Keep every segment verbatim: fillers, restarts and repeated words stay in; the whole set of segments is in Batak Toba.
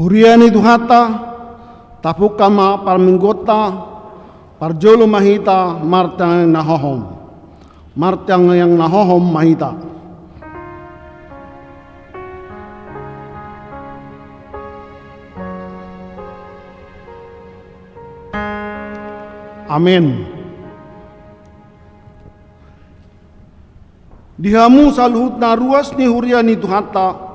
Huria ni Tuhanta, tapungka ma parmingguonta, parjolo ma hita martangiang na hohom. Martangiang na hohom ma hita. Amen. Di hamu saluhutna ruas ni huria ni Tuhanta,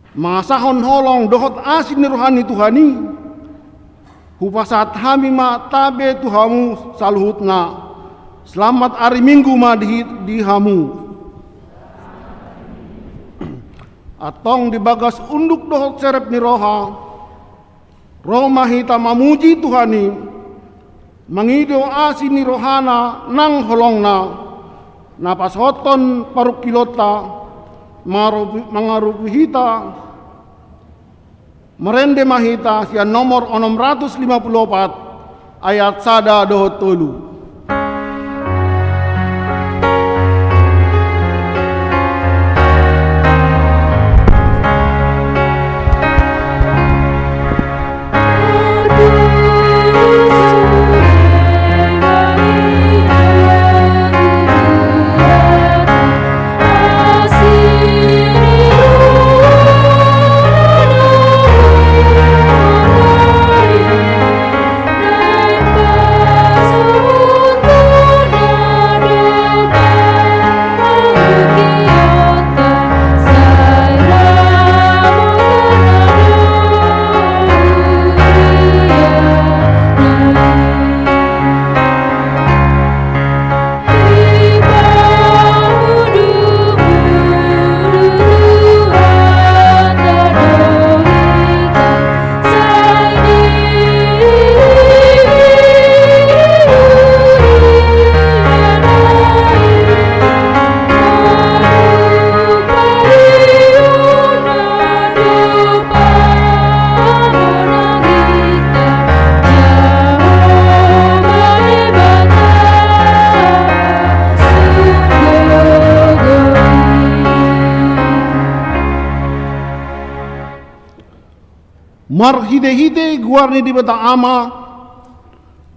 mangasahon holong dohot asi ni roha ni Tuhan i, hupasahat hami ma tabe tu hamu saluhutna. Selamat ari Minggu ma di, di hamu. Antong di bagas unduk dohot serep ni roha, ro ma hita mamuji Tuhan i, mangido asi ni rohana nang holongna, na pasahathon parungkilonta, marupi-, mangarupi hita, marende ma hita sian nomor onom ratus lima pulu opat, ayat sada dohot tolu. Marhitehite goar ni Debata Ama,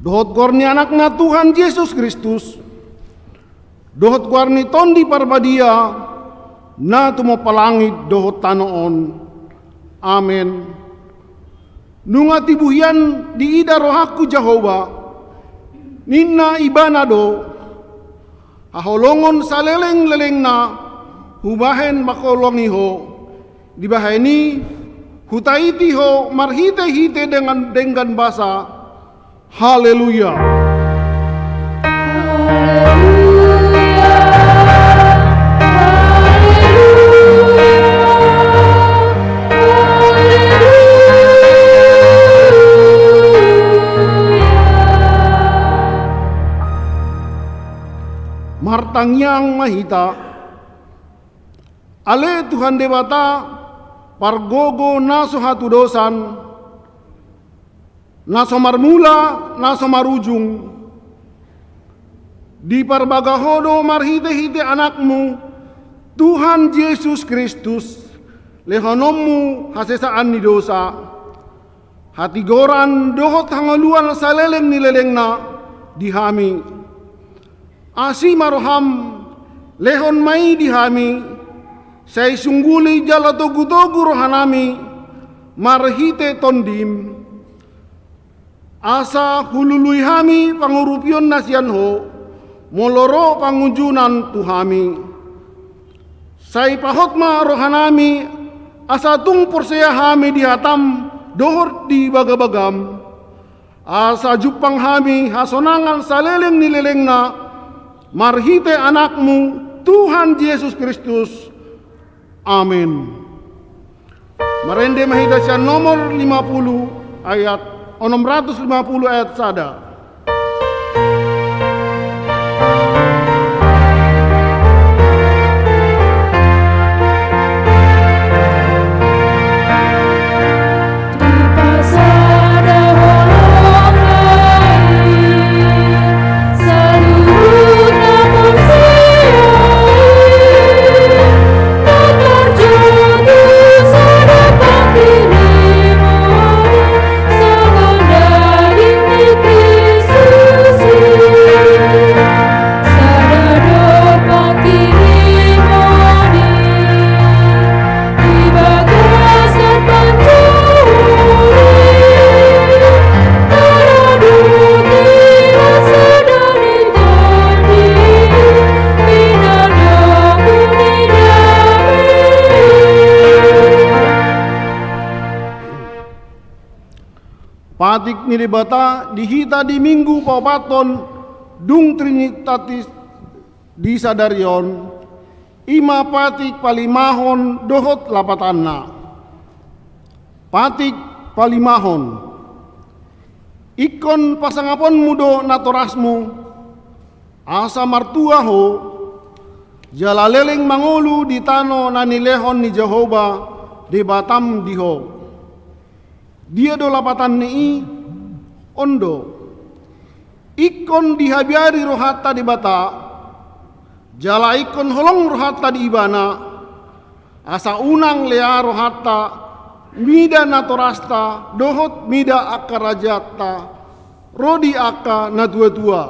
dohot goar ni Anakna Tuhan Jesus Kristus, dohot goar ni Tondi Parbadia, na tumompa langit dohot tano on. Amen. Nunga tibu hian diida rohangku Jahowa, ninna Ibana do, haholongon salelenglelengna hubahen mangholongi ho, dibahen i hutaiti ho marhitehite dengan denggan basa. Haleluya. Haleluya, haleluya, haleluya. Martangiang ma hita. Ale Tuhan Debata, pargogo na so hatudosan, na so marmula, na so marujung, diparbaga ho do marhitehite Anakmu, Tuhan Jesus Kristus, lehononmu hasesaan ni dosa, hatigoran dohot hangoluan saleleng ni lelengna di hami. Asi ma roham, lehon ma i di hami, sai sungguli jala togutogu rohanami marhite Tondim. Asa hulului hami pangurupion na sian ho, molo ro pangunjunan tu hami. Sai pahot ma rohanami, asa tung porsea hami di hatam dohot di bagabagam. Asa jumpang hami hasonangan saleleng ni lelengna, marhite Anakmu, Tuhan Jesus Kristus. Amen. Marende ma hita sian nomor lima puluh ayat, onom ratus lima puluh ayat sada. Debata di hita di Minggu paopathon dung Trinitatis di sadari on, i ma patik palimahon dohot lapatanna. Patik palimahon. Ingkon pasangaponmu do natorasmu, asa martua ho, jala leleng mangolu di tano na nilehon ni Jahowa Debatam di ho. Dia do lapatan ni i? On do. Ingkon dihabiari rohanta Debata, jala ingkon holong rohanta di Ibana, asa unang lea rohanta mida natorasta dohot mida angka rajanta ro di angka natuatua.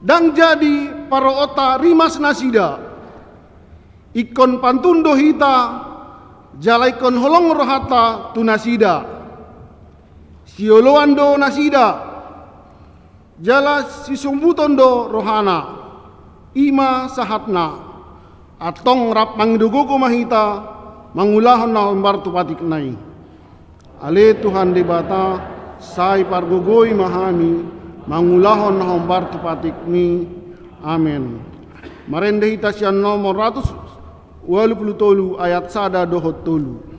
Ndang jadi paroonta rimas nasida. Ingkon pantun do hita, jala ingkon holong rohanta tu nasida. Sioloan do nasida, jala sisombuton do rohana. I ma sahatna. Antong rap mangido gogo ma hita mangulahon na hombar tu patikna i. Ale Tuhan Debata, sai pargogoi ma hami mangulahon na hombar tu patikmi. Amen. Marende hita sian nomor ratus ualu pulu tolu ayat sada dohot tolu.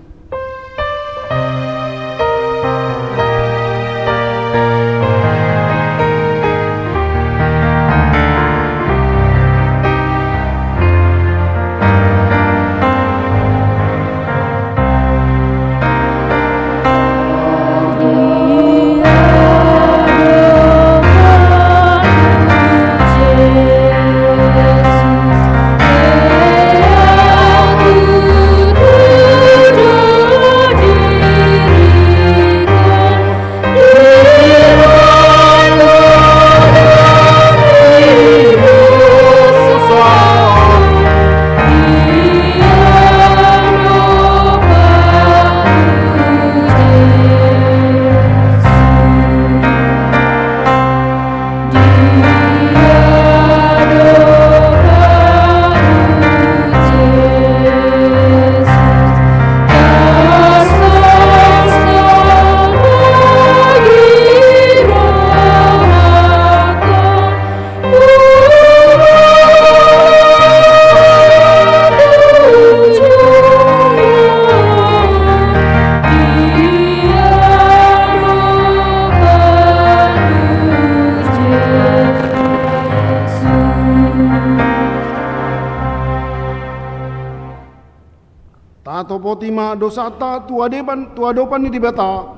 Tatopoti ma dosanta tu adepan, tu adopan ni Debata,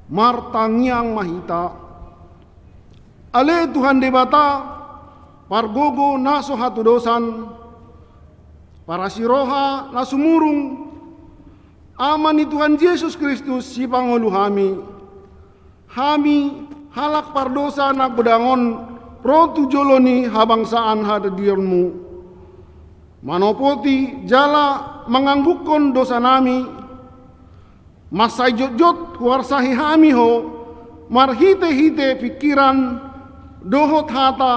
martangiang ma hita. Ale Tuhan Debata, pargogo na so hatudosan, parasiroha na sumurung, Ama ni Tuhan Jesus Kristus, sipangolu hami. Hami, halak pardosa na godang on, ro tu jolo ni habangsaan hadirion-Mu. Manopoti jala mangangguhon dosanami, mansai jotjot huarsahi hami Ho, marhitehite pingkiran, dohot hata,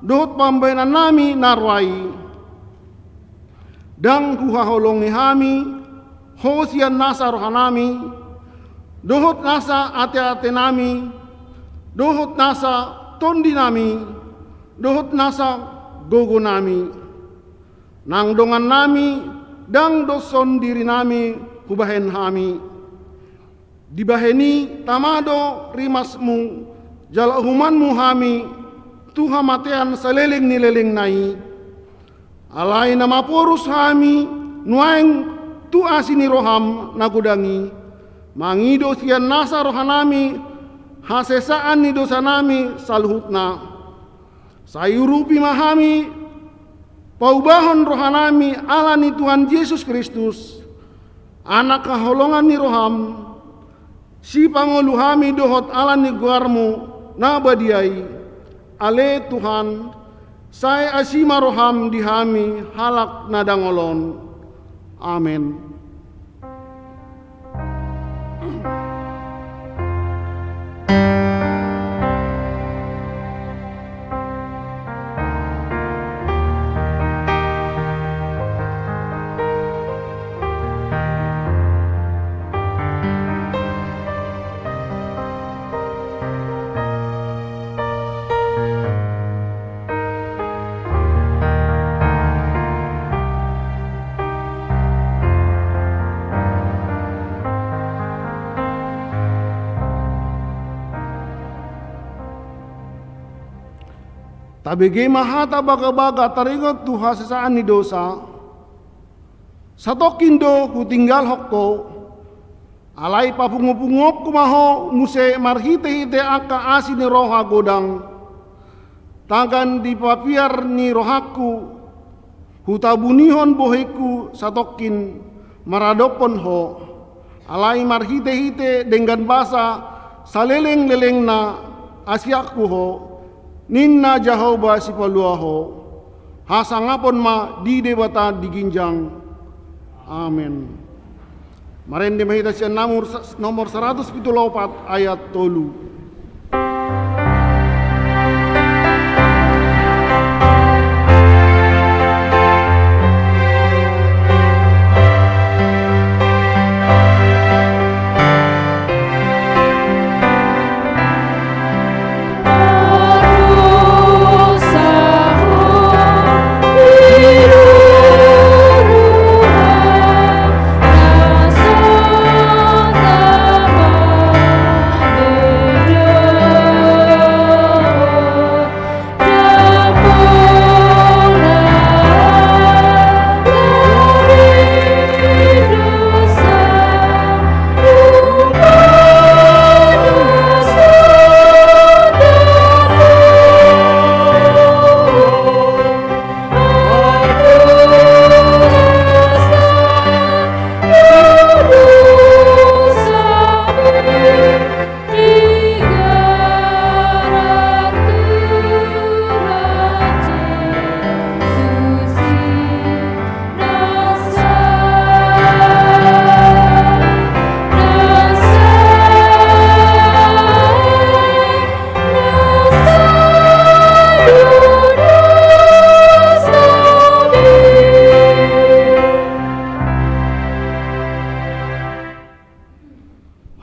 dohot pambahenannami na roa i. Ndang huhaholongi hami Ho sian nasa rohanami, dohot nasa ateatenami, dohot nasa tondinami, dohot nasa gogonami. Nang dongannami, ndang doshon dirinami hubahen hami. Dibahen i tama do rimas-Mu, jala uhuman-Mu hami tu hamatean saleleng ni lelengna i. Alai na maporus hami nuaeng tu asi ni roham na godang i, mangido sian nasa rohanami hasesaan ni dosanami saluhutna. Sai urupi ma hami, paubahon rohanami ala ni Tuhan Jesus Kristus, Anak haholongan ni roham, sipangolu hami dohot ala ni goar-Mu na badia i. Ale Tuhan, sai asi ma roham di hami halak na dangol on. Amen. Tabege ma hata bagabaga taringot tu hasesaan ni dosa. Satongkin do hutinggalhon ho, alai papungupunguhon ma ho muse marhitehite angka asi ni roha godang. Tagan di papiar ni rohangku, hutabunihon bohingku satongkin maradophon ho. Alai marhitehite denggan basa salelenglelengna asianku ho, ninna Jahowa Sipalua ho. Hasangapon ma di Debata di ginjang. Amen. Marende ma hita sian nomor, nomor saratus pitu pulu opat ayat tolu.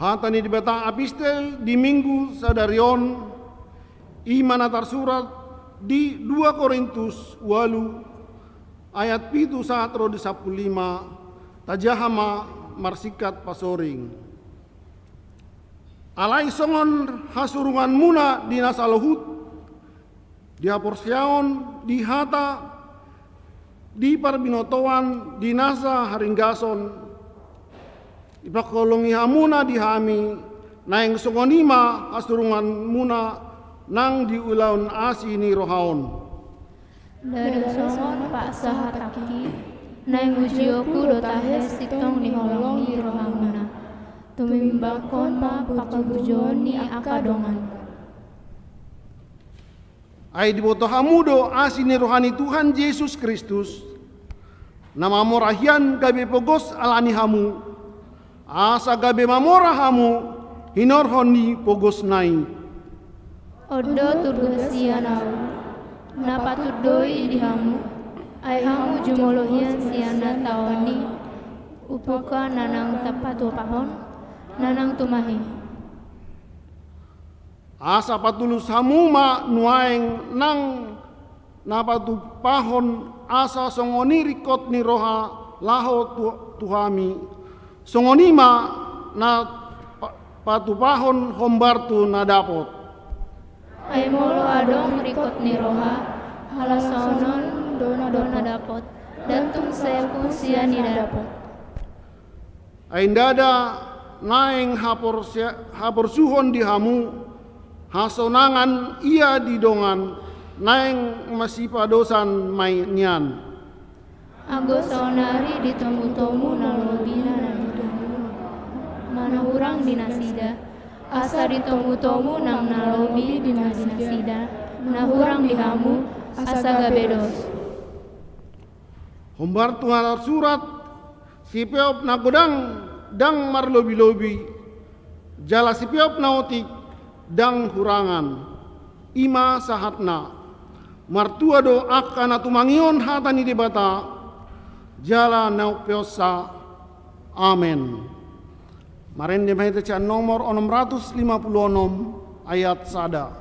Hata ni Debata apistel di Minggu sadari on, i ma na tarsurat di dua Korintus ualu ayat pitu sahat ro di sampulu lima, tajaha ma marsingkat pasoring. Alai songon hasurunganmuna di na saluhut, di haporseaon, di hata, di parbinotoan, di nasa haringgason, dipangholongi hamuna di hami, naeng songon i ma hasurunganmuna nang di ulaon asi ni roha on. Ndada songon paksa hatangki, naeng ujionku do tahe sintong ni holong ni rohamuna. Tumimbangkon ma pangkabujuon ni angka dongan. Ai diboto hamu do asi ni roha ni Tuhan Jesus Kristus, na mamora hian gabe pogos ala ni hamu, asa gabe mamora hamu hinorhon ni pogosna i. On do turgas sian ahu, na patut do i di hamu, ai hamu jumolo hian sian na taon i, umpama na naeng tapatupahon, na naeng tumahi. Asa patulus hamu ma nuaeng nang na patupahon, asa songon i ringkot ni roha laho tu, tu hami, songon i ma na pa-, patupahon hombar tu na dapot. Ai molo adong ringkot ni roha, halasaonon do na dapot, ndang tung sai pusia ni na dapot. Ai ndada naeng haporse-, haporsuhon di hamu hasonangan ia di dongan, naeng masipadosan ma nian. Anggo saonari ditomutomu na lobi na di hamu, ma na hurang di nasida, asa ditomutomu nang na lobi di nasida, na hurang di hamu, asa gabe dos. Hombar tu na tarsurat, sipeop na godang ndang marlobilobi, jala sipeop na otik ndang hurangan. I ma sahatna. Martua do angka na tumangihon hata ni Debata, jala na umpeonsa. Amen. Marende ma hita sian nomor onom ratus lima pulu onom ayat sada.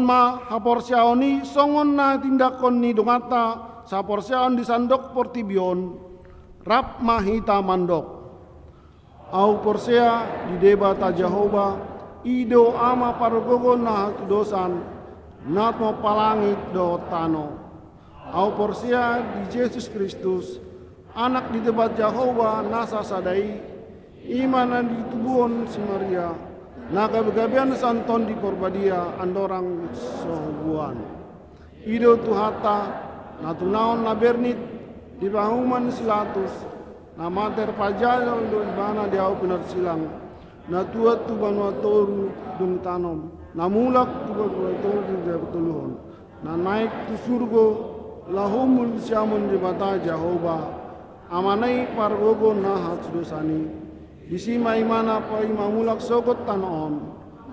ma haporseaon i songon na tindakhon ni donganta saporseaon di sandok portibi on, rap ma hita mandok. Ahu porsea di Debata Jahowa, i do Ama pargogo na hasudosan, na tumompa langit dohot tano. Ahu porsea di Jesus Kristus, Anak ni Debata Jahowa na sasada i, i ma na ditubuhon si Maria, na gabegabean sian Tondi Porbadia andorang so hubuan. I do Tuhanta, na tunaon na bernit di panguhuman si Pilatus, na martir pajal do ibana di ahu pinarsilang, na tuat tu banua toru dung tanom, na mulak tu banua toru dung patoluhon, na naek tu surgo, laho humundul siamun Debata Jahowa, Amana i pargogo na hasudosan i. Disi ma ibana paima mulak sogot tano on,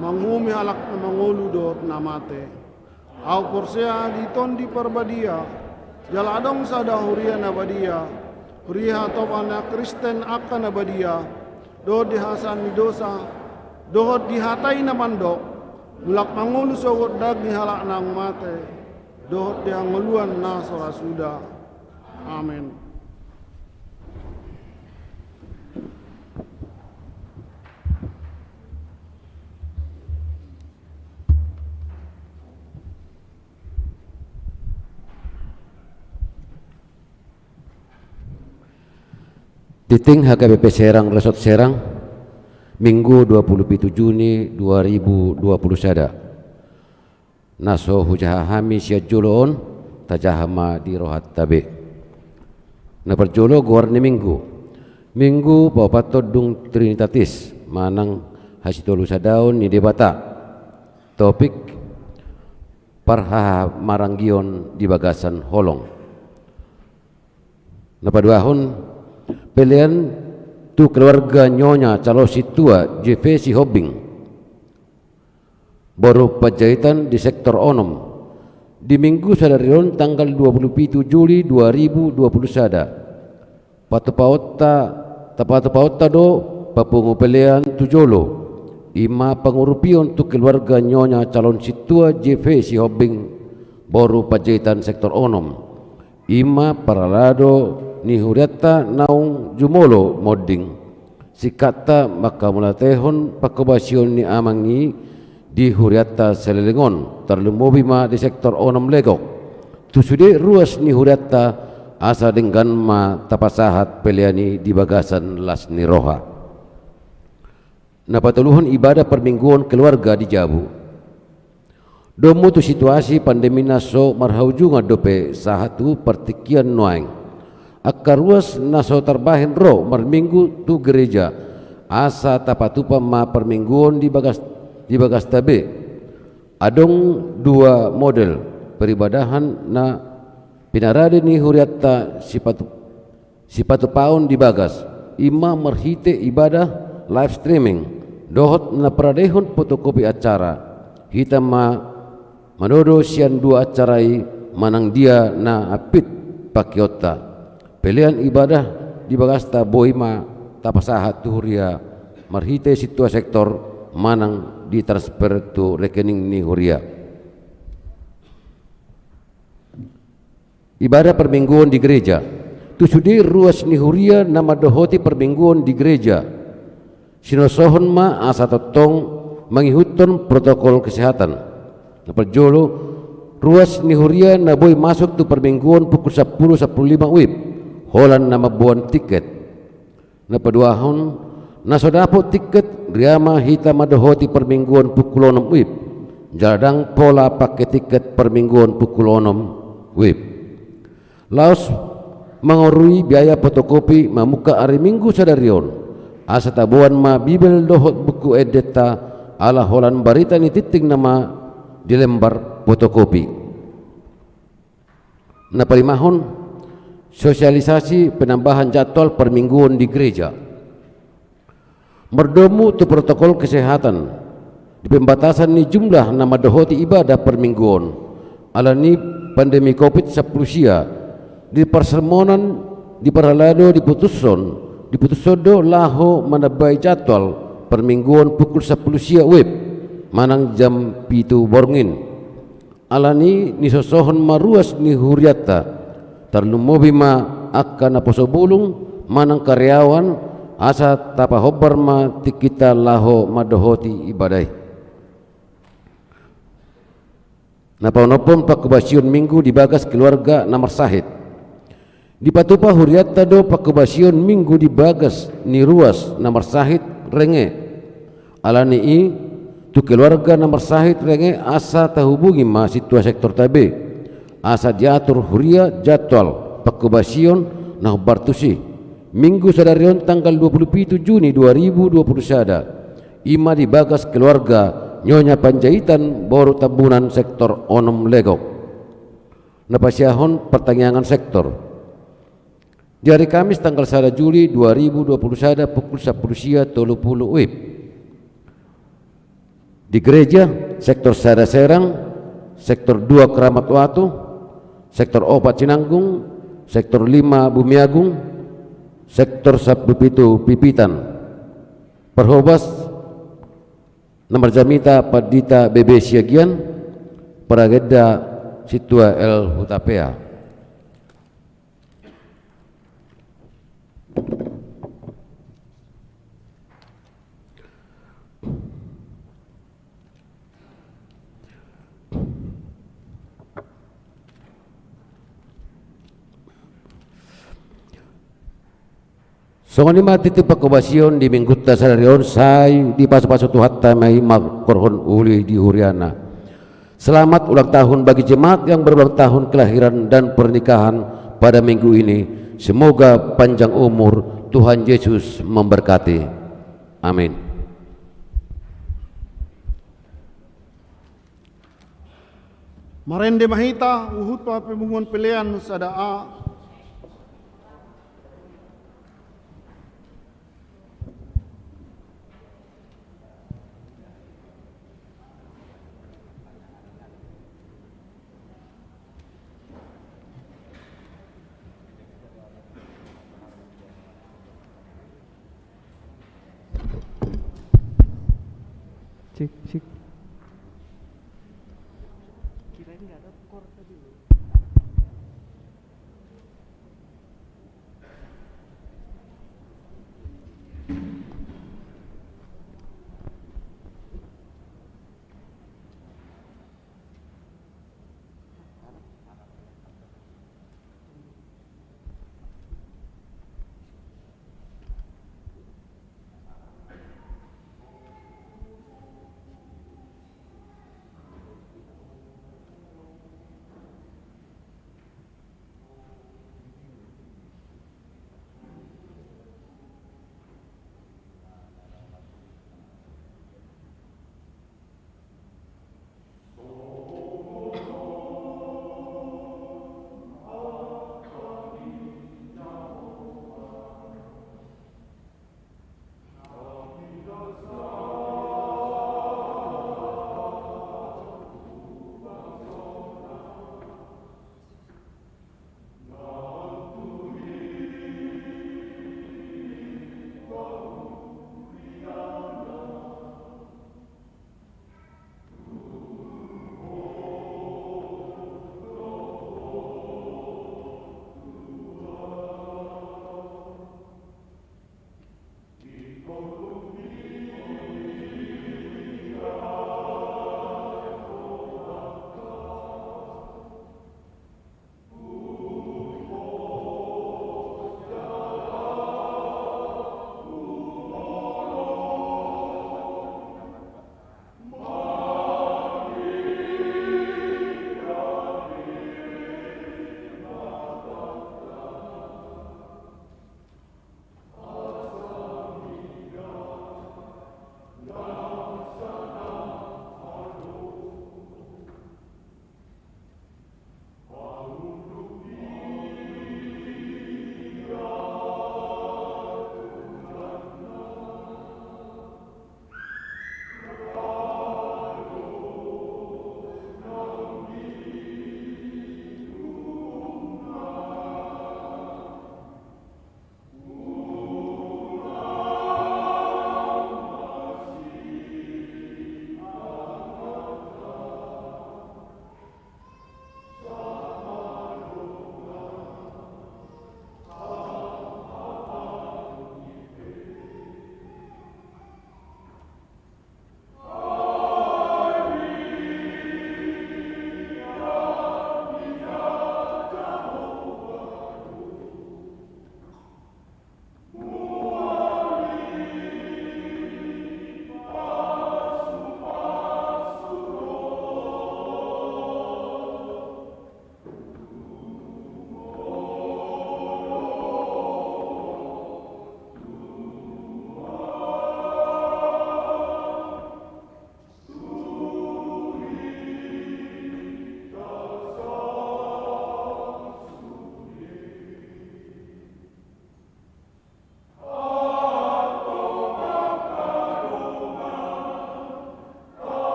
manguhumi halak na mangolu dohot na mate. Ahu porsea di Tondi Porbadia, jala adong sada huria na badia, huria hatopan na Kristen angka na badia, dohot di hasesaan ni dosa, dohot di hata i na mandok, mulak mangolu sogot daging halak naung mate, dohot di hangoluan na so ra suda. Amen. Tingting H K B P Serang, Resort Serang, Minggu dua puluh pitu Juni dua ribu dua puluh sada. Na so hujaha hami sian jolo on, tajaha ma di rohanta be. Na parjolo, goar ni Minggu. Minggu paopathon dung Trinitatis, manang hasitolusadaon ni Debata. Topik: parhahamaranggion di bagasan holong. Na paduahon, pelean tu keluarga Nyonya Calon Sintua J V Sihombing, boru Panjaitan, di sektor onom, di Minggu sadari on, tanggal dua puluh pitu Juli dua ribu dua puluh sada. Patupaonta, tapatupaonta do papungu pelean tu jolo, i ma pangurupion tu keluarga Nyonya Calon Sintua J V Sihombing, boru Panjaitan, sektor onom, i ma parhalado ni hurianta naung jumolo monding. Singkatta manghamauliatehon panghobasion ni amang i di hurianta saleleng on, tarlumobi ma di sektor onom Legok. Tu sude ruas ni hurianta, asa denggan ma tapasahat pelean i di bagasan las ni roha. Na patoluhon, ibadah parmingguon keluarga di jabu. Domu tu situasi pandemi na so marhaujungan dope sahat tu partingkian nuaeng, angka ruas na so tarbahen ro marminggu tu gereja, asa tapatupa ma parmingguon di bagas, di bagasta be. Adong dua model peribadahan na pinarade ni hurianta sipatu, sipatupaon di bagas, i ma marhite ibadah live streaming, dohot na paradehon fotokopi acara. Hita ma manodo sian dua acara i manang dia na ampit pangkeonta. Pelean ibadah di bagasta boi ma tapasahat tu huria marhite sintua sektor manang ditransfer tu rekening ni huria. Ibadah parmingguon di gereja. Tu sude ruas ni huria na mandohoti parmingguon di gereja, sinosohon ma asa tongtong mangihuthon protokol kesehatan. Na parjolo, ruas ni huria na boi masuk tu parmingguon pukul sampulu, sampulu lima wib, holan na mamboan tiket. Na paduahon, na so dapot tiket, ria ma hita mandohoti parmingguon pukul onom wib, jala ndang pola pangke tiket parmingguon pukul onom wib. Laos mangorui biaya fotokopi mamungka ari Minggu sadari on, asa taboan ma Bibel dohot buku endenta, ala holan barita ni tingting nama di lembar fotokopi. Na palimahon, sosialisasi penambahan jadwal parmingguon di gereja. Mardomu tu protokol kesehatan, di pembatasan ni jumlah na mandohoti ibadah parmingguon, ala ni pandemi covid sampulu sia, di parsermonan, di parhalado diputushon, diputushon do laho manambai jadwal parmingguon pukul sampulu sia wib, manang jam pitu borngin. Alani i nisosohon ma ruas ni hurianta, tarlumobi ma angka naposo bulung manang karyawan, asa tapahombar ma tingkinta laho mandohoti ibadah i. Na paonomhon pangkobasion Minggu di bagas keluarga na marsahit. Dipatupa hurianta do pangkobasion Minggu di bagas ni ruas na marsahit renge. Alani i, tu keluarga na marsahit renge asa tahubungi ma sintua sektorta be, asa diatur huria jadwal pangkobasion na hombar tusi. Minggu sadari on tanggal dua puluh pitu Juni dua ribu dua puluh sada, i ma di bagas keluarga Nyonya Panjaitan boru Tambunan sektor onom Legok. Na pasiahon partangiangan sektor. Di ari Kamis tanggal sada Juli dua ribu dua puluh sada pukul sampulu sia tolu pulu WIB. Di gereja, sektor sada Serang, sektor dua Keramat Watu, sektor opat Sinanggung, sektor lima Bumiagung, sektor sampulu pitu Pipitan. Parhobas na marjamita Pandita B B Siagian, paragenda Sintua L Hutapea. Songon i ma tintin pangkobasion di Minggunta sadari on, sai dipasupasu Tuhanta ma i mangkorhon uli di huriana. Selamat ulang tahun bagi jemaat yang berulang tahun kelahiran dan pernikahan pada minggu ini. Semoga panjang umur, Tuhan Yesus memberkati. Amin. Marende ma hita, huhut ma papunguan pelean sada a. Cek, cek. Kirain nggak ada chord tadi loh.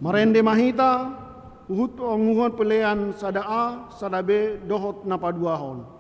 Marende ma hita, huhut pangunjunan pelean sada A, sada B, dohot na paduahon.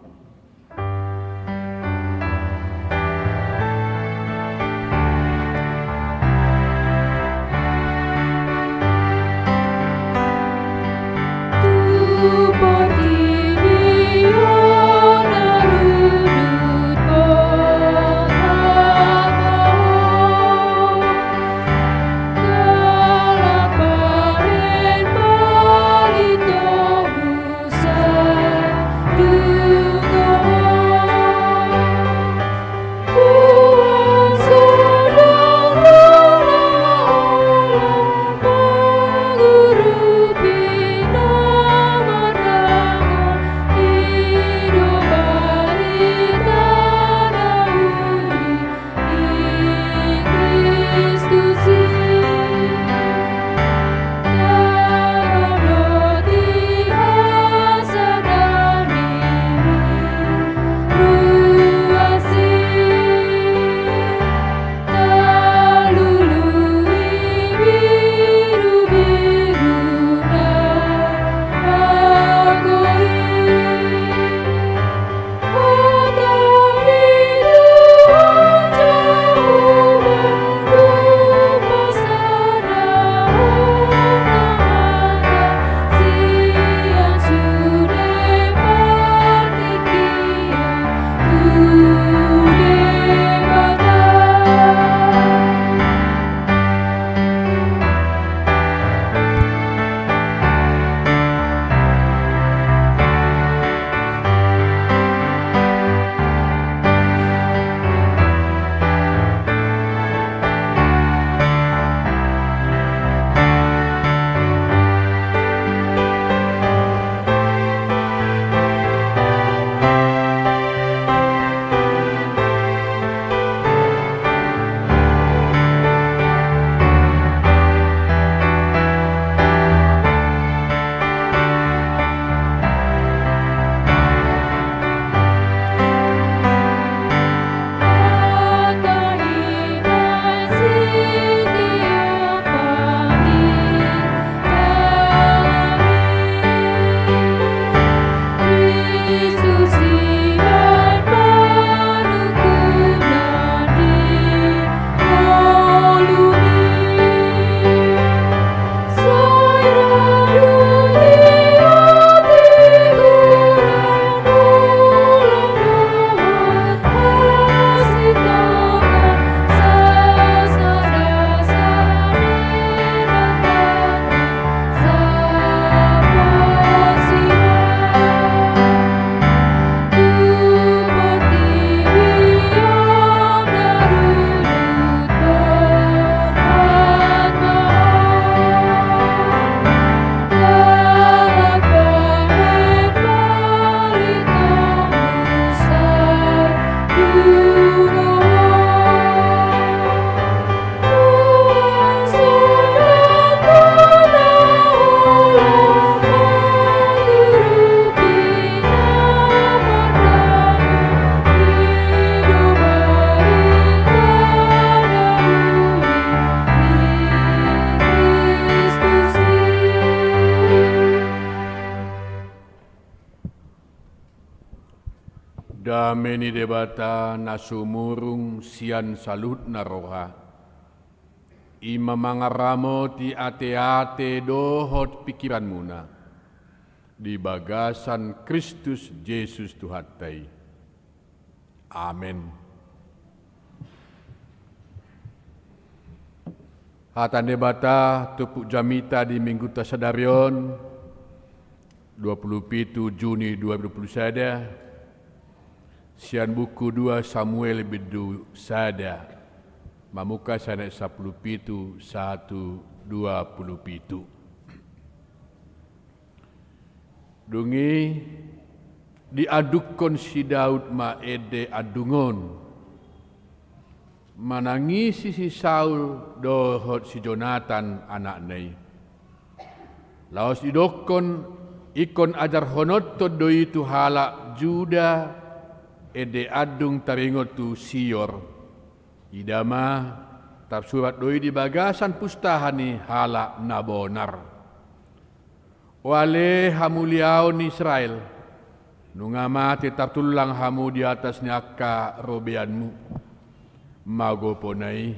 Dame ni Debata na sumurung sian saluhutna roha, i ma mangaramoti ateate dohot pingkiranmuna di bagasan Kristus Jesus Tuhanta i. Amen. Hata ni Debata turpuk jamita di Minggunta sadari on, dua puluh pitu Juni dua ribu dua puluh sada, sian buku dua Samuel bindu sada, mamungka sian ayat sampulu pitu sahat tu dua puluh pitu. Dung i diandungkon si Daud ma ende andung on, manangisi si Saul dohot si Jonatan anakna i. Laos didokkon, ingkon ajarhononhon do i tu halak Juda ende andung taringot tu Sior. Ida ma, Tarsurat do i di bagasan pustaha ni halak na bonar. O ale hamuliaon ni Israel, nunga mate tartullang hamu di atas ni angka robeanmu. Magopona i,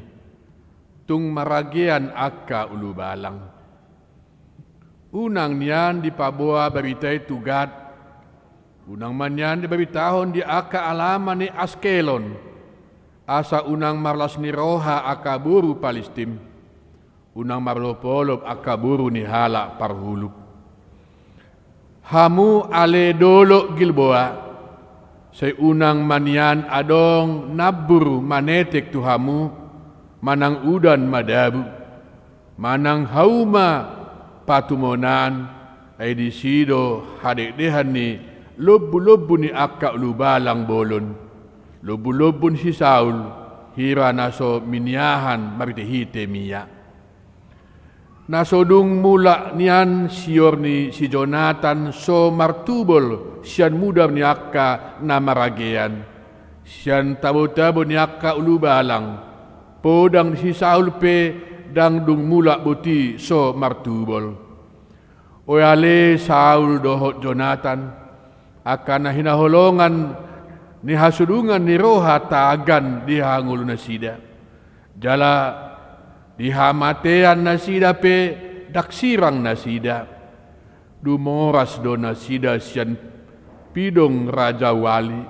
tung maragean angka ulubalang. Unang nian dipaboa barita i tu Gat, unang ma nian dibaritahon di angka alaman ni Askelon, asa unang marlas ni roha angka boru Palistim, unang marolopolop angka boru ni halak parhuluk. Hamu ale dolok Gilboa, sai unang ma nian adong nambur manetek tu hamu, manang udan madabu, manang hauma patumonan, ai disi do hadekdehan ni lombulombu ni angka ulubalang bolon, lombulombu ni si Saul, hira na so miniahan marhitehite miak. Na so dung mulak nian sior ni si Jonatan so martubol sian mudar ni angka na maragean, sian tabotabo ni angka ulubalang. Podang ni si Saul pe ndang dung mulak boti so martubol. O ale Saul dohot Jonatan, angka na hinaholongan ni hasudungan ni roha tagan di hangolunasida. Jala di hamatean nasida pe ndang sirang nasida. Dumoras do nasida sian pidong rajawali,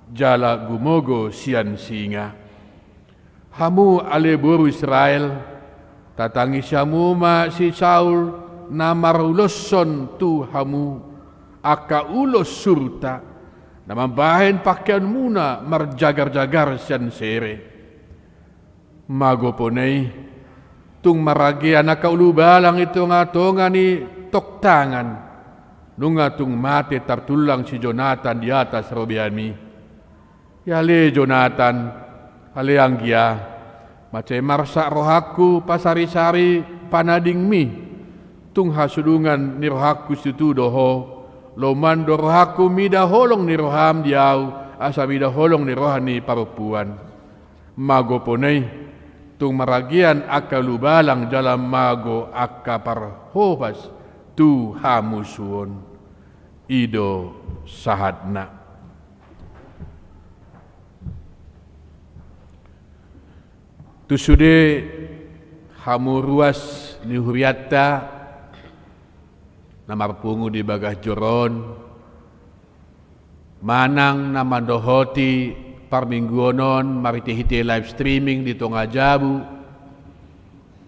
jala gumogo sian singa. Hamu ale boru Israel, tatangisi hamu ma si Saul na maruloshon tu hamu angka ulos surta, na mambahen pangkeonmuna marjagarjagar sian sere. Magopona i, tung maragean angka ulubalang i tongatonga ni tongtangan, nunga tung mate tartullang si Jonatan di atas robeanmi. Ale Jonatan, ale anggia, mansai marsak rohangku pasarisari panadingmi. Tung hasudungan ni rohangku situtu do ho. Lomoan do rohangku mida holong ni roham di ahu, asa mida holong ni roha ni parompuan. Magopona i, tung maragean angka ulubalang jala mago angka parhobas tu hamusuon. I do sahatna. Tu sude hamu ruas ni hurianta na marpungu di bagas joro on, manang na mandohoti parmingguon on marhitehite live streaming di tonga jabu,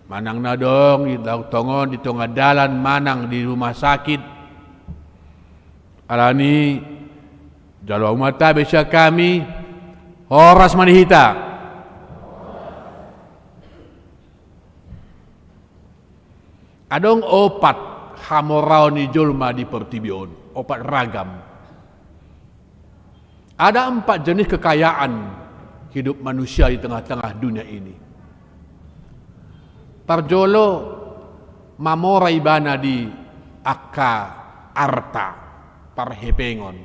manang na adong di tongon di tonga dalan manang di rumah sakit. Alani i, jalo hamu ma tabe sian hami, horas ma di hita. Adong opat hamoraon ni jolma di portibi on, opat ragam. Ada empat jenis kekayaan hidup manusia di tengah-tengah dunia ini. Parjolo, mamora ibana di angka arta, parhepengon.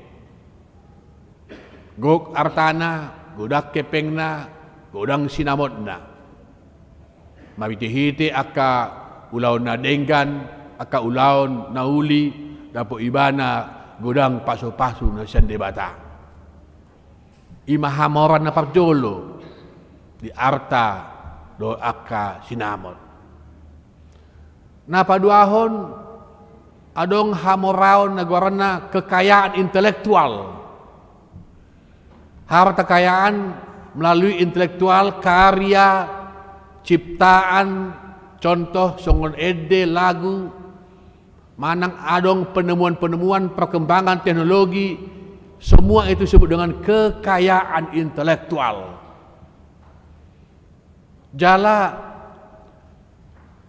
Gok artana, godang hepengna, godang sinamotna. Marhitehite angka ulaon na denggan, angka ulaon na uli, dapot ibana godang pasupasu na sian Debata. I ma hamoraon na parjolo di arta dohot angka sinamot. Na paduahon, adong hamoraon na goarna kekayaan intelektual. Harta kekayaan melalui intelektual, karya, ciptaan, contoh songon ende, lagu, manang adong penemuan-penemuan, perkembangan teknologi, semua itu disebut dengan kekayaan intelektual. Jala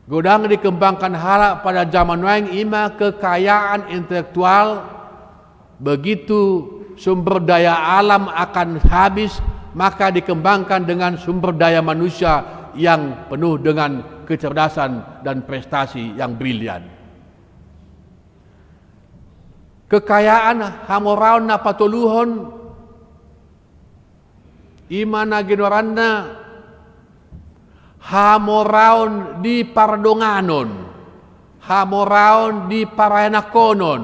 godang dikembangkan halak pada zaman nuaeng i ma kekayaan intelektual, begitu sumber daya alam akan habis, maka dikembangkan dengan sumber daya manusia yang penuh dengan kecerdasan dan prestasi yang brilian. Kekayaan hamoraon na patoluhon, i ma na goarna Hamoraon di pardonganon, hamoraon di paranakhonhon.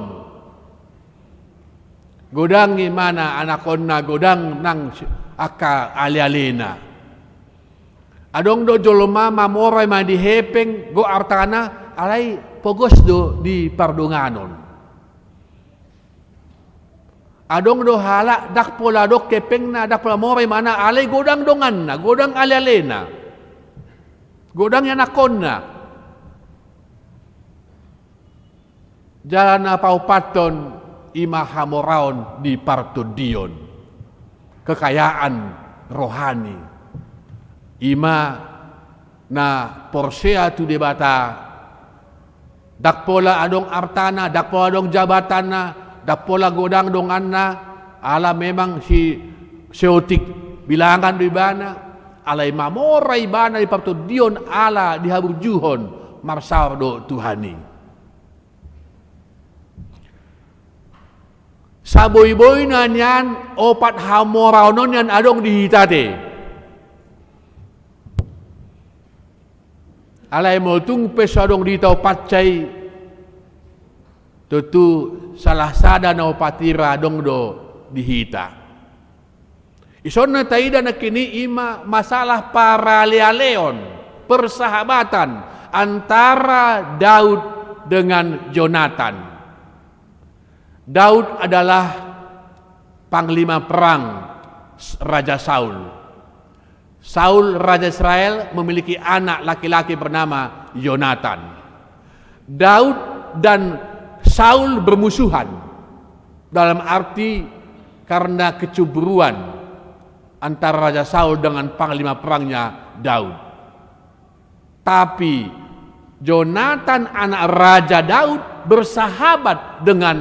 Godang ibana anakhonna, godang nang angka alealena. Adong do jolma mamora ibana di hepeng, gok artana, alai pogos do di pardonganon. Adong do halak ndang pola adong hepengna, ndang pola mora ibana, alai godang donganna, godang alealena, godang anakhonna. Jala na paopathon, ima hamoraon di partondion, kekayaan rohani. Ima na porsea tu Debata, ndang pola adong artana, ndang pola adong jabatanna, ndang pola godang donganna, ala memang si seotik bilangan do ibana, alai mamora ibana di partondion ala dihaburjuhon marsaor do Tuhan i. Saboiboina nian opat hamoraon on nian adong di hita ate. Alai molo tung pe so adong di hita opatsa i, tontu salah sada na opat i ra adong do di hita. Dison na taida nangkin i ima masalah paralealeon, persahabatan antara Daud dengan Jonatan. Daud adalah panglima perang Raja Saul. Saul, raja Israel, memiliki anak laki-laki bernama Yonatan. Daud dan Saul bermusuhan, dalam arti karena kecemburuan antara Raja Saul dengan panglima perangnya Daud. Tapi Jonatan anak Raja Daud bersahabat dengan,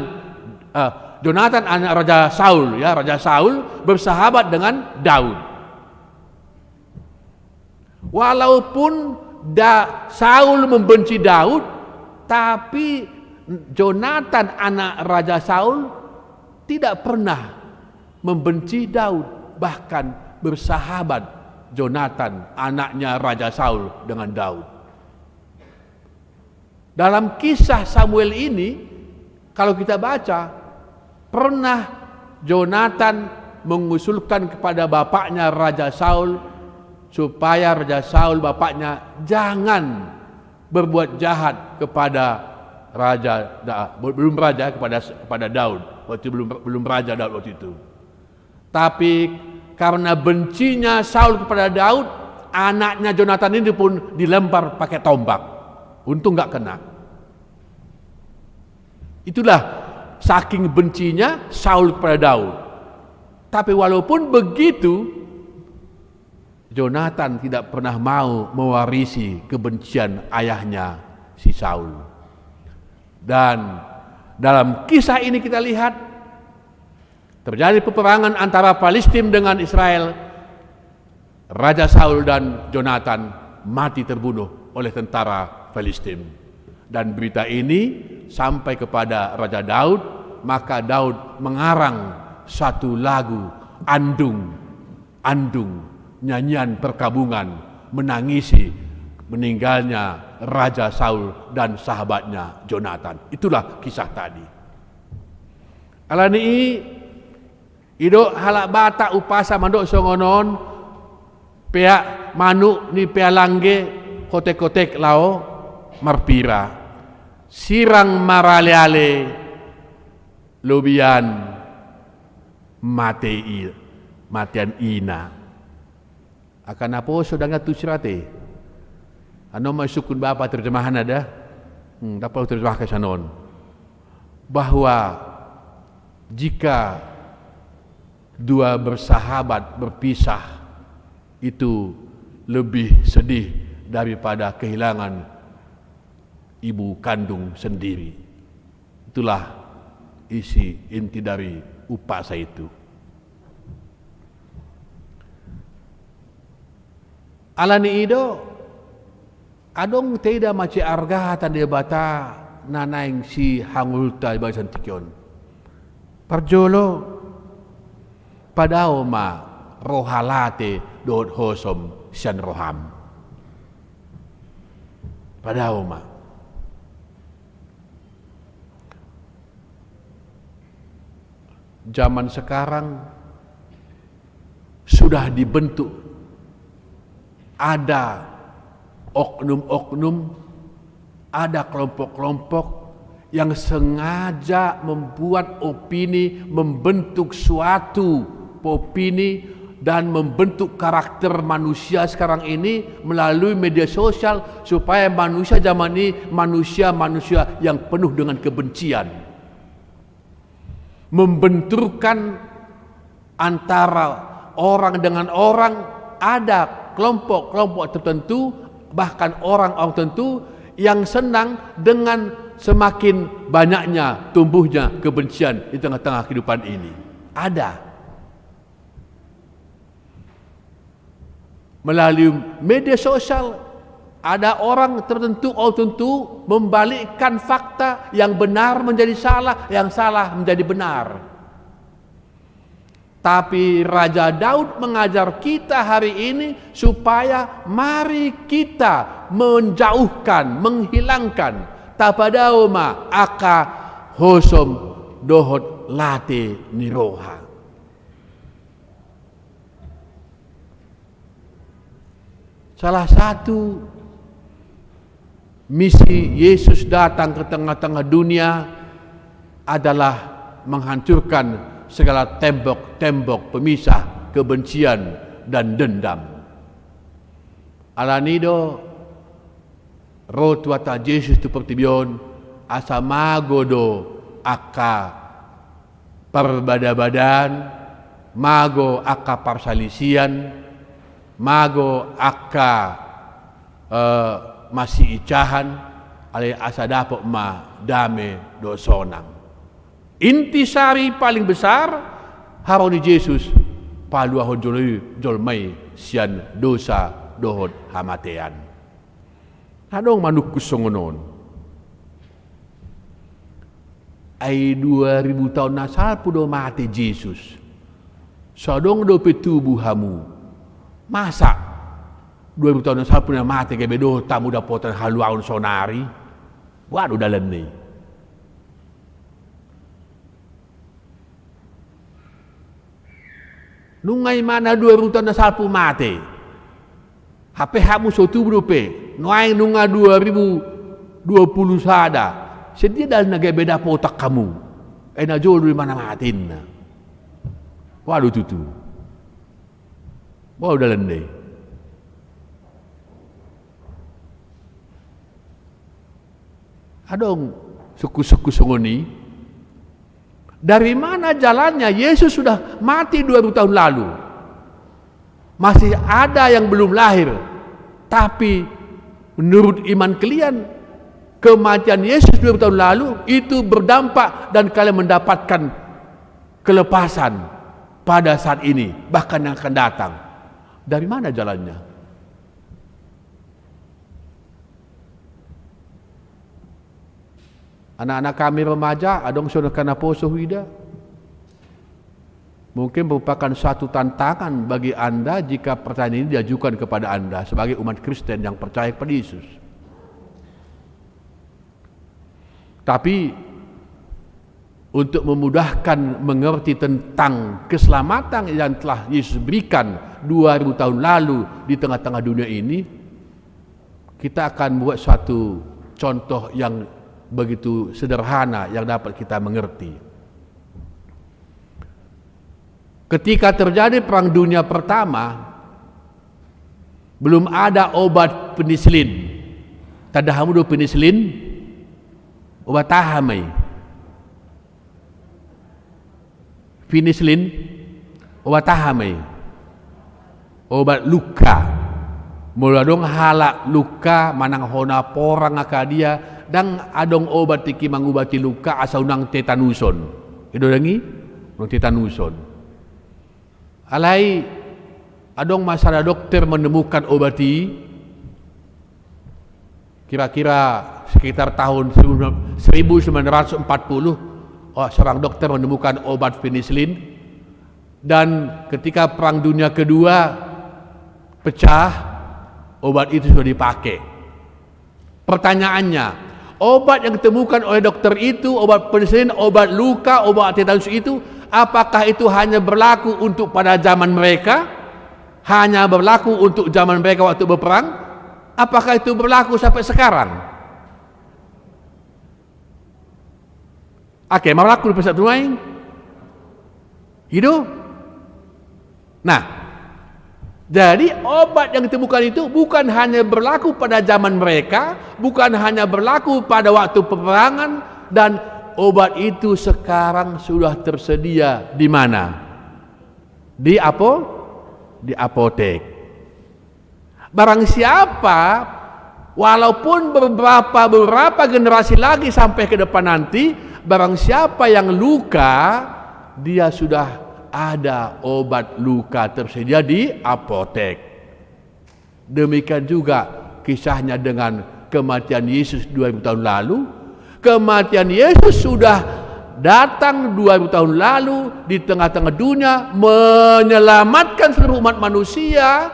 eh, Jonatan anak Raja Saul, ya, Raja Saul bersahabat dengan Daud. Walaupun da-, Saul membenci Daud, tapi Jonatan anak Raja Saul tidak pernah membenci Daud, bahkan bersahabat Jonatan, anaknya Raja Saul, dengan Daud. Dalam kisah Samuel ini, kalau kita baca, pernah Jonatan mengusulkan kepada bapaknya Raja Saul supaya Raja Saul, bapaknya, jangan berbuat jahat kepada Raja Da-, belum raja, kepada, kepada Daud. Waktu belum, belum Raja Daud waktu itu. Tapi karena bencinya Saul kepada Daud, anaknya Jonatan ini pun dilempar pakai tombak. Untung nggak kena. Itulah saking bencinya Saul kepada Daud. Tapi walaupun begitu, Jonatan tidak pernah mau mewarisi kebencian ayahnya si Saul. Dan dalam kisah ini kita lihat, terjadi peperangan antara Filistin dengan Israel. Raja Saul dan Jonatan mati terbunuh oleh tentara Filistin. Dan berita ini sampai kepada Raja Daud, maka Daud mengarang satu lagu andung, andung, nyanyian perkabungan, menangisi meninggalnya Raja Saul dan sahabatnya Jonatan. Itulah kisah tadi. Alani i, i do halak Batak umpasa mandok songon on, peak manuk ni pealangge, hotek-hotek laho marpira. Sirang maraleale, lobian mate i, matean ina. Angka naposo ndang na tusi rate. Annon ma sungkun bapa terjemahanna da. Hmm, ndang perlu terjemahkan sian on. Bahwa jika dua bersahabat berpisah, itu lebih sedih daripada kehilangan ibu kandung sendiri. Itulah isi inti dari umpasa itu. Alani i do, adong taida mansai argatan Debata na naeng sihangoluonta di bagasan tingki on. Parjolo, padao ma roha late dohot hosom sian roham. Padao ma. Zaman sekarang sudah dibentuk, ada oknum-oknum, ada kelompok-kelompok yang sengaja membuat opini, membentuk suatu opini, dan membentuk karakter manusia sekarang ini melalui media sosial, supaya manusia zaman ini manusia-manusia yang penuh dengan kebencian. Membenturkan antara orang dengan orang, ada kelompok-kelompok tertentu, bahkan orang-orang tertentu yang senang dengan semakin banyaknya tumbuhnya kebencian di tengah-tengah kehidupan ini. Ada. Melalui media sosial, ada orang tertentu, orang tertentu membalikkan fakta, yang benar menjadi salah, yang salah menjadi benar. Tapi Raja Daud mengajar kita hari ini supaya mari kita menjauhkan, menghilangkan, tapadao ma angka hosom dohot late ni roha. Salah satu misi Yesus datang ke tengah-tengah dunia adalah menghancurkan segala tembok-tembok pemisah, kebencian, dan dendam. Alani do ro Tuhanta Jesus tu portibi on, asa mago do angka parbada-badaan, mago angka parsalisian, mago angka, eh, masiicahan, alai asa dapot ma dame dohot sonang. Inti sari paling besar, haroro ni Jesus, paluahon jolo i, jolma i sian dosa dohot hamatean. Adong manungkun songon on. Ai dua ribu taon na salpu do mate Jesus. So adong dope tubu hamu. Masa dua ribu taon na salpu na mate gabe dohot hamu dapotan haluaon sonari? Boha do dalanna i? Nunga imana dua ribu taon na salpu mate. Hape hamu so tubu dope. Nuaeng nunga dua ribu dua puluh sada. Songon dia dalanna gabe dapotan hamu? Ai na jolo do imana mate ninna. Boha do tutu? Boha do dalanna i? Adong sungkun-sungkun songon i. Dari mana jalannya? Yesus sudah mati dua ribu tahun lalu. Masih ada yang belum lahir. Tapi menurut iman kalian, kematian Yesus dua ribu tahun lalu itu berdampak dan kalian mendapatkan kelepasan pada saat ini, bahkan yang akan datang. Dari mana jalannya? Anak-anak kami remaja, adong songon na poso huida. Mungkin merupakan satu tantangan bagi Anda jika pertanyaan ini diajukan kepada Anda sebagai umat Kristen yang percaya kepada Yesus. Tapi untuk memudahkan mengerti tentang keselamatan yang telah Yesus berikan dua ribu tahun lalu di tengah-tengah dunia ini, kita akan buat suatu contoh yang begitu sederhana yang dapat kita mengerti. Ketika terjadi Perang Dunia Pertama, belum ada obat penisilin. Tanda hamu do penisilin? Obat aha ma i? Penisilin, obat aha ma i? Obat luka. Molo adong halak luka manang hona porang angka dia, ndang adong obat tingki mangubati luka asa unang tetanuson. I do dang i? Unang tetanuson. Alai adong ma sada dokter menemukan obat i, kira-kira sekitar tahun seribu sembilan ratus empat puluh, oh, seorang dokter menemukan obat penisilin. Dan ketika Perang Dunia Kedua pecah, obat itu sudah dipakai. Pertanyaannya, obat yang ditemukan oleh dokter itu, obat penisilin, obat luka, obat tetanus itu, apakah itu hanya berlaku untuk pada zaman mereka? Hanya berlaku untuk zaman mereka waktu berperang? Apakah itu berlaku sampai sekarang? Oke, berlaku di pesat tuai. Gitu? Nah, jadi obat yang ditemukan itu bukan hanya berlaku pada zaman mereka, bukan hanya berlaku pada waktu peperangan, dan obat itu sekarang sudah tersedia di mana? Di apo? Di apotek. Barang siapa, walaupun beberapa, beberapa generasi lagi sampai ke depan nanti, barang siapa yang luka, dia sudah ada obat luka tersedia di apotek. Demikian juga kisahnya dengan kematian Yesus dua ribu tahun lalu. Kematian Yesus sudah datang dua ribu tahun lalu di tengah-tengah dunia, menyelamatkan seluruh umat manusia,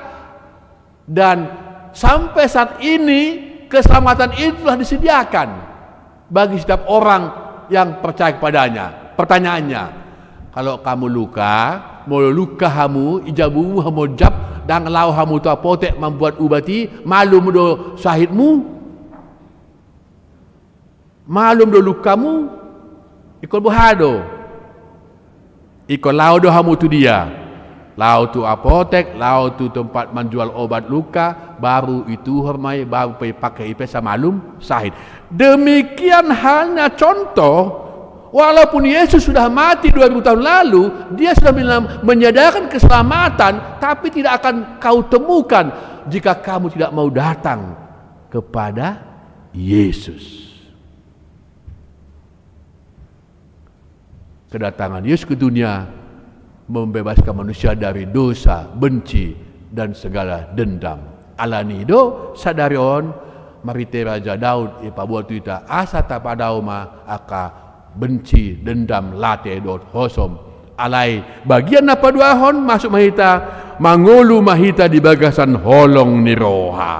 dan sampai saat ini keselamatan itu telah disediakan bagi setiap orang yang percaya kepadanya. Pertanyaannya, kalau kamu luka, molo luka hamu, i jabumu hamu jap, ndang lao hamu tu apotek mambuat ubat i, malum do sahitmu? Malum do lukamu? Ingkon boha do? Ingkon lao do hamu tu dia? Lao tu apotek, lao tu tempat manjual obat luka, baru ituhor ma i, baru pe ipake i pe asa malum sahit. Demikian halnya contoh, walaupun Yesus sudah mati dua ribu tahun lalu, dia sudah mena-, menyediakan keselamatan, tapi tidak akan kau temukan jika kamu tidak mau datang kepada Yesus. Kedatangan Yesus ke dunia membebaskan manusia dari dosa, benci, dan segala dendam. Alani i do sadari on marhite Raja Daud dipaboa tu hita asa tapadao ma angka benci, dendam, late dohot hosom. Alai bagian na paduahon, masuk ma hita, mangolu ma hita di bagasan holong ni roha.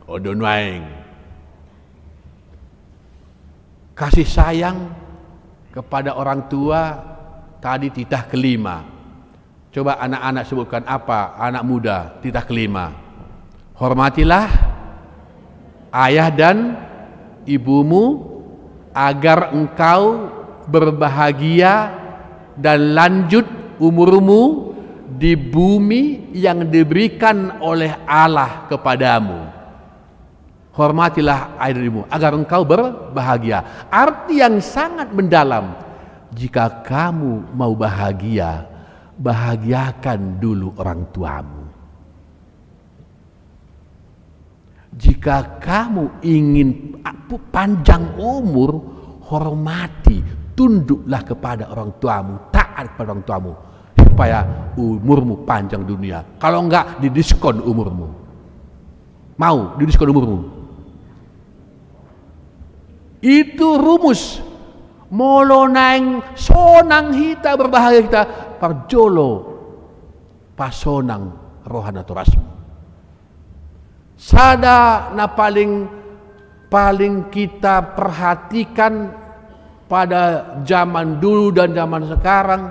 On do nuaeng. Kasih sayang kepada orang tua tadi titah kelima. Coba anak-anak sebutkan apa, anak muda, titah kelima. Hormatilah ayah dan ibumu agar engkau berbahagia dan lanjut umurmu di bumi yang diberikan oleh Allah kepadamu. Hormatilah ayah dan ibumu, agar engkau berbahagia. Arti yang sangat mendalam, jika kamu mau bahagia, bahagiakan dulu orang tuamu. Jika kamu ingin, a, pu-, panjang umur, hormati, tunduklah kepada orang tuamu, taat kepada orang tuamu, supaya umurmu panjang dunia. Kalau enggak, didiskon umurmu. Mau didiskon umurmu? Itu rumus. Molo naeng sonang hita, berbahagia hita, parjolo pasonang roha natorasmu. Sada na paling, paling kita perhatikan pada zaman dulu dan zaman sekarang,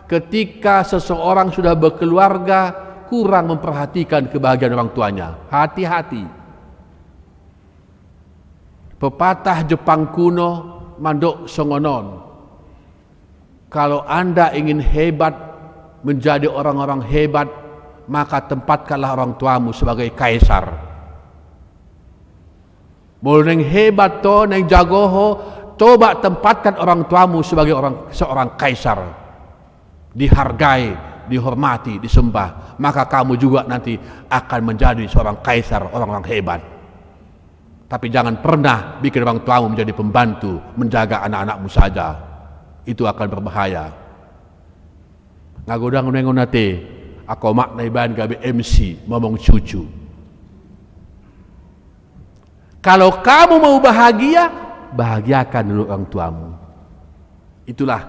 ketika seseorang sudah berkeluarga, kurang memperhatikan kebahagiaan orang tuanya. Hati-hati. Pepatah Jepang kuno mandok songon on. Kalau Anda ingin hebat, menjadi orang-orang hebat, maka tempatkanlah orang tuamu sebagai kaisar. Molo naeng hebat ho, naeng jago ho, coba tempatkan orang tuamu sebagai orang, seorang kaisar. Dihargai, dihormati, disembah. Maka kamu juga nanti akan menjadi seorang kaisar, orang-orang hebat. Tapi jangan pernah bikin orang tuamu menjadi pembantu, menjaga anak-anakmu saja. Itu akan berbahaya. Nga godang nuaeng on ate, angka omakna ibaen gabe M C, momong cucu. Kalau kamu mau bahagia, bahagiakan dulu orang tuamu. Itulah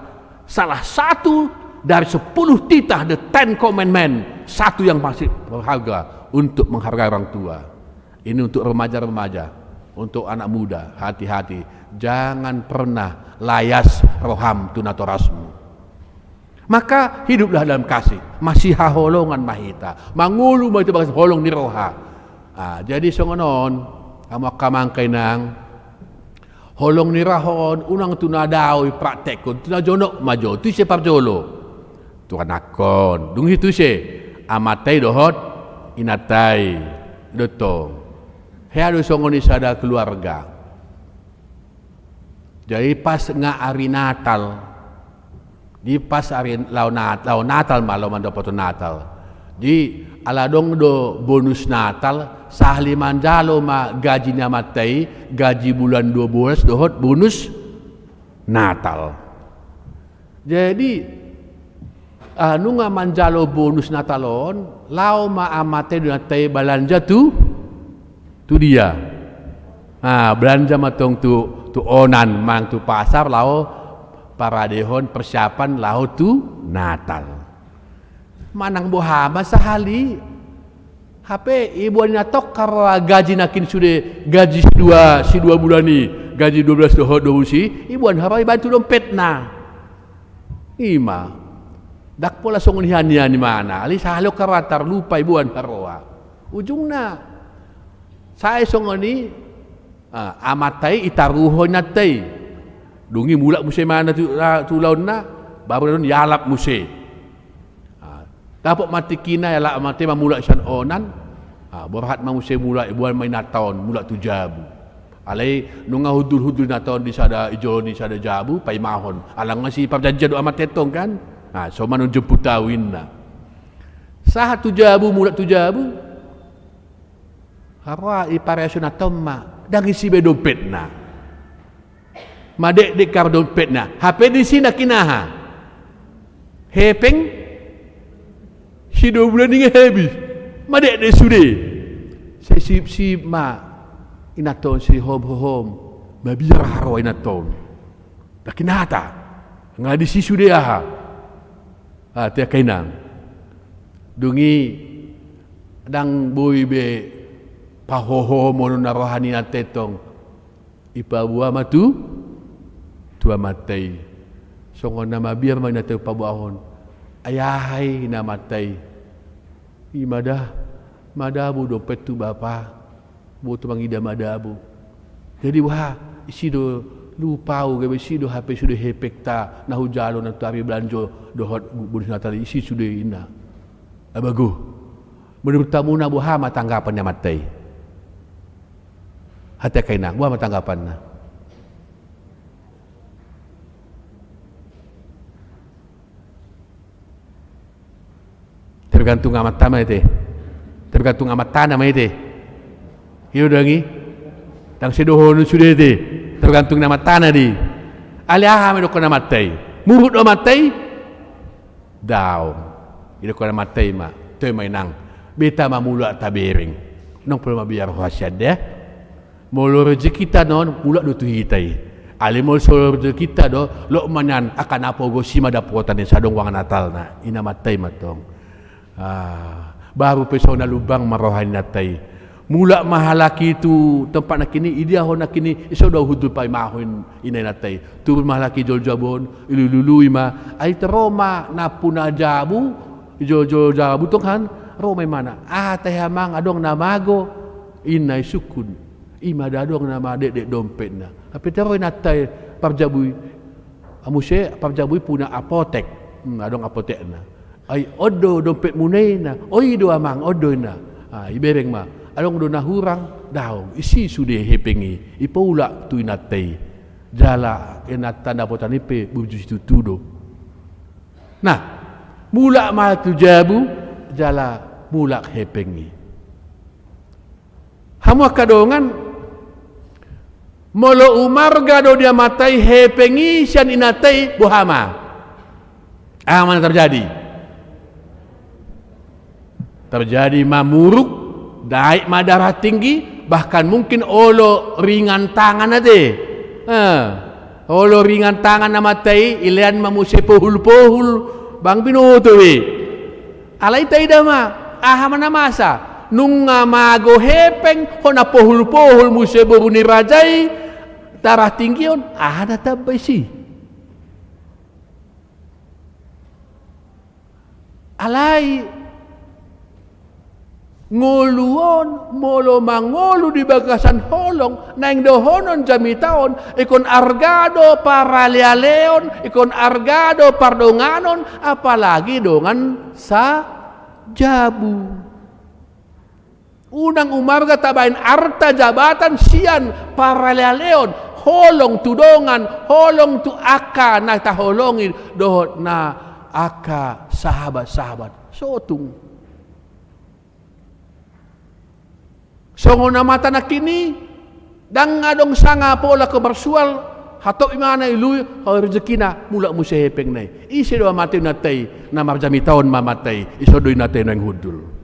salah satu dari sepuluh titah, the Ten Commandment, satu yang masih berharga untuk menghargai orang tua. Ini untuk remaja-remaja, untuk anak muda, hati-hati, jangan pernah layas roham tu natorasmu. Maka hiduplah dalam kasih, masihaholongan ma hita, mangolu ma hita bagas holong ni roha. Ah, jadi songon on, hamu angka amang, inang, holong ni roha on unang tu na dao dipraktekhon, tu na jonok ma jo, tu ise parjolo? Tu anakhon, dung i tu ise? Amanta i dohot inanta i, dohot. Hea do songon i sada keluarga. Jadi pas nga ari Natal, di pas ari laho Nat-, laho Natal ma, laho mandapothon Natal. Di ala adong do bonus Natal, sahali manjalo ma gaji ni amanta i, gaji bulan dua belas dohot bonus Natal. Jadi, ah, nunga manjalo bonus Natal on, laho ma amanta i dohot inanta i balanja tu, tu dia? Ah, balanja ma tong tu, tu onan, manang tu pasar, laho paradehon persiapan laho tu Natal. Manang boha ma sahali, hape iboan inanta on haroa gaji nangkin sude, gaji sidua, sidua bulan i, gaji dua belas dohot dua belas i, iboan haroa ibaen tu dompetna. I ma. Ndang pola songon i nian imana, alai sahali on haroa tarlupa, iboan haroa. Ujungna, sae songon i, ah, amanta i itaruhon inanta i. Dung i mulak muse imana tu, ah, tu ulaonna, baru na on ialap muse. Ah, dapot ma tingkina, ialap amanta i mamulak sian onan. Ah, borhat ma muse mulak, iboan ma inanta on mulak tu jabu. Alai nunga hundul-hundul inanta on di sada, di jolo ni sada jabu, paimahon. Ala nga siparjanjian dohot amanta i tong kan. Ah, somal on jemput au, ninna. Sahat tu jabu, mulak tu jabu. Haroa, ipareso inanta on ma, ndang isi be dompetna. Madekdek haroa dompetna. Hape disi nangkin aha? Hepeng sidua bulan i nga habis. Madekdek sude. Sai siip-siip ma inanta on, sihom-hom. Mabiar haroa inanta on. Ndang kinata. Nga disi sude aha. Ah, ate angka inang. Dung i ndang boi be pahohomon na roha ni inanta i tong. Ipaboa ma tu, tu amanta i. Songon na mabiar ma inanta i paboahon. Ai aha i, ninna amanta i. I ma da, madabu dompethu bapa. Boto mangida madabu. Jadi boha, isi do, lupa au, gabe isi do hape sude hepengta na hujalo na tu ari balanjo dohot bonus Natal i, isi sude, ninna. Abago. Menurut hamuna boha ma tanggapan ni amanta i? Ate angka inang, boha ma tanggapanna? Tergantung amanta ma ate. Tergantung amantana ma ate. I do dang i. Ndang sai dohonon sude ate. Tergantung ni amantana do i. Alai aha ma idokkon amanta i? Muruk do amanta i? Daong. Idokkon amanta i ma, toe ma inang. Beta ma mulak tabereng. Ndang pola mabiar ho sian dia. Molo rejekinta non, mulak do tu hita i. Alai molo so rejekinta do, loas ma nian angka na pogos i ma dapotan i, sai adong uang Natalna, ninna amanta i ma tong. Ah, baru pe so na lumbang ma roha ni inanta i. Mulak ma halak i tu tempat nangkin i, idia ho nangkin i, i so do au hundul paimahon, ninna inanta i. Turun ma halak i jolo jabu on, ilului-lului ma, ai ro ma nampuna jabu, i jolo-jolo jabu tong kan, ro ma imana. Aha tahe amang, adong na mago, ninna i sungkun. I ma da adong na madekdek dompetna. Hape ro inanta i parjabu i. Ah, muse parjabu i puna apotek. Hmm, adong apotekna. Ai on do dompetmuna i, ninna. O i do amang, on do, ninna. Ah, ibereng ma. Adong do na hurang, daong. Isi sude hepeng i. Ipaulak tu inanta i. Jala inanta dapotan i pe burju situtu do. Nah, mulak ma tu jabu, jala mulak hepeng i. Hamu angka dongan, molo umarga do di amanta i hepeng i sian inanta i, boha ma? Aha ma na terjadi? Terjadi ma muruk, naik ma darah tinggi, bahkan mungkin olo ringan tangan ate. Eh, olo ringan tangan amanta i, ilean ma muse pohul-pohul, ndang binoto be. Alai taida ma, aha ma na masa? Nunga mago hepeng, hona pohul-pohul muse boru ni raja i, darah tinggi on, aha na tamba i si. Alai ngolu on, molo mangolu di bagasan holong, naeng dohonon jamita on, ingkon arga do paralealeon, ingkon arga do pardonganon, apalagi dongan sajabu. Unang umarga tabaen arta jabatan sian paralealeon, holong tu dongan, holong tu angka na taholongi, dohot na angka sahabat-sahabat. Sotung. Songon na mata nangkin i, ndang adong sanga pola ke marsual, hatop imana i lui, hau rezekina, mulak muse hepengna i. Ise do amanta i, inanta i, na marjamita on ma amanta i, ison do inanta i naeng hundul.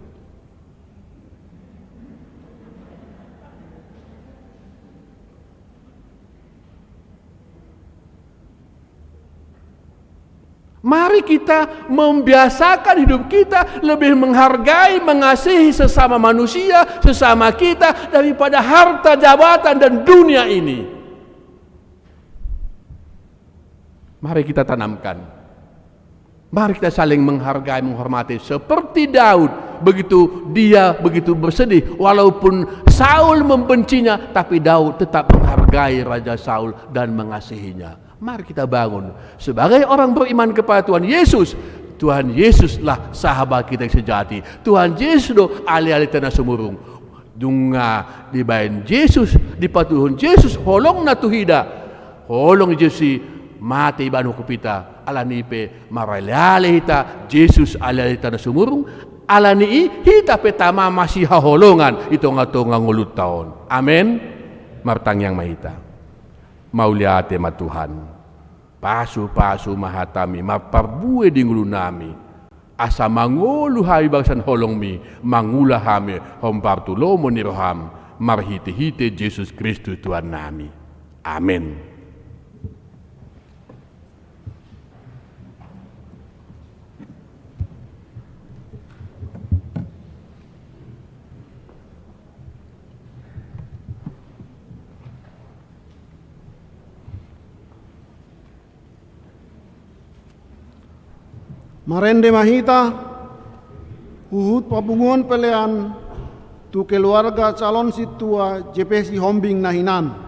Mari kita membiasakan hidup kita lebih menghargai, mengasihi sesama manusia, sesama kita, daripada harta, jabatan, dan dunia ini. Mari kita tanamkan. Mari kita saling menghargai, menghormati. Seperti Daud, begitu dia begitu bersedih, walaupun Saul membencinya, tapi Daud tetap menghargai Raja Saul dan mengasihinya. Mari kita bangun sebagai orang beriman kepada Tuhan Yesus. Tuhan Yesuslah sahabat kita yang sejati. Tuhan Yesus do alealeta na sumurung. Nunga dibaen Jesus, dipatuduhon Jesus holongna tu hita. Holong Jesus i mate ibaen hukupita. Alani i pe maraleale hita, Jesus alealeta na sumurung. Alani i hita pe tama masihaholongan di tongatonga ngolunta on. Amen. Martangiang ma hita. Mauliate ma Tuhan. Pasupasu ma hatami, marparbue di ngolunami, asa mangolu hami bagasan holongmi, mangula hami hombar tu lomo ni roham, marhitehite Jesus Kristus Tuhannami. Amen. Marende ma hita, huhut papunguhon pelean tu keluarga calon sintua J P Sihombing na hinan.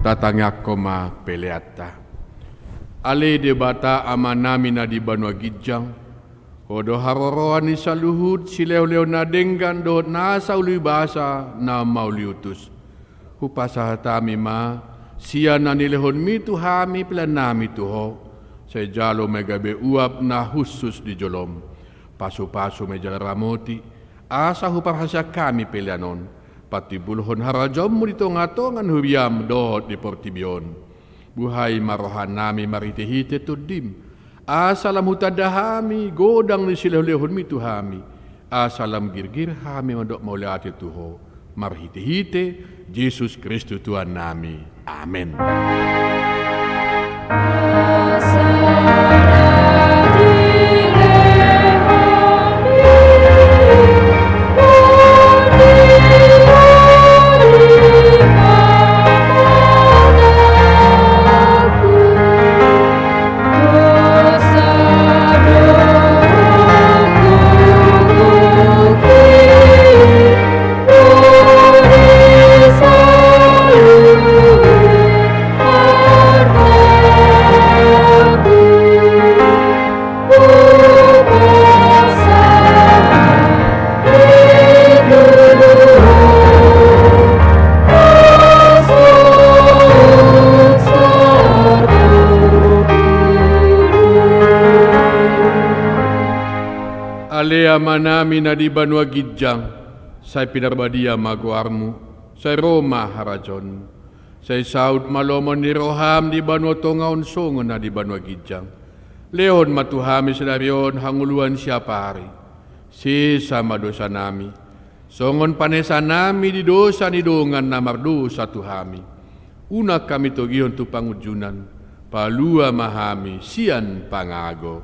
Tatangiangkon ma peleanta. Ale Debata Amanami na di banua ginjang, Ho do haroroan ni saluhut silehonlehon na denggan dohot nasa uli basa na mauliutus. Hupasahat hami ma sian na nilehonmi tu hami peleannami tu Ho, sai jalo ma i gabe uap na hushus di jolom. Pasupasu ma i jala ramoti, asa huparhaseang hami pelean on patimbulhon harajaonmu di tongatonga ni huriam dohot di portibi on. Buhai ma rohanami marhitehite Tondim, asa lam hutanda hami godang ni silehonlehonmi tu hami, asa lam girgir hami mandok mauliate tu Ho, marhitehite Jesus Kristus Tuhannami. Amen. Ale Amanami na di banua ginjang, sai pinarbadia ma goarmu, sai ro ma harajaonmu, sai saut ma lomo ni roham di banua tonga on songon na di banua ginjang. Lehon ma tu hami sadari on hangoluan siapari. Sesa ma dosanami, songon panesanami di dosa ni dongan na mardosa tu hami. Unang hami togihon tu pangunjunan, palua ma hami sian pangago.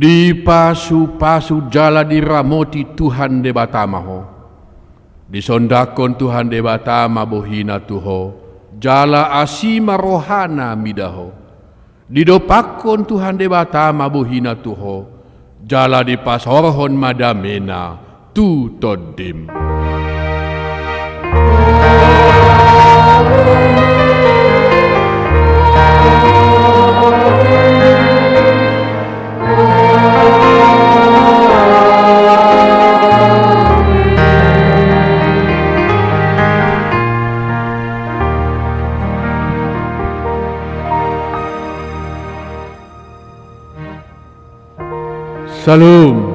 Dipasupasu jala diramoti Tuhan Debata ma ho. Disondangkon Tuhan Debata ma bohina tu ho, jala asi ma rohana mida ho. Didompakkon Tuhan Debata ma bohina tu ho, jala dipasaorhon ma damena tu tondim. Syalom.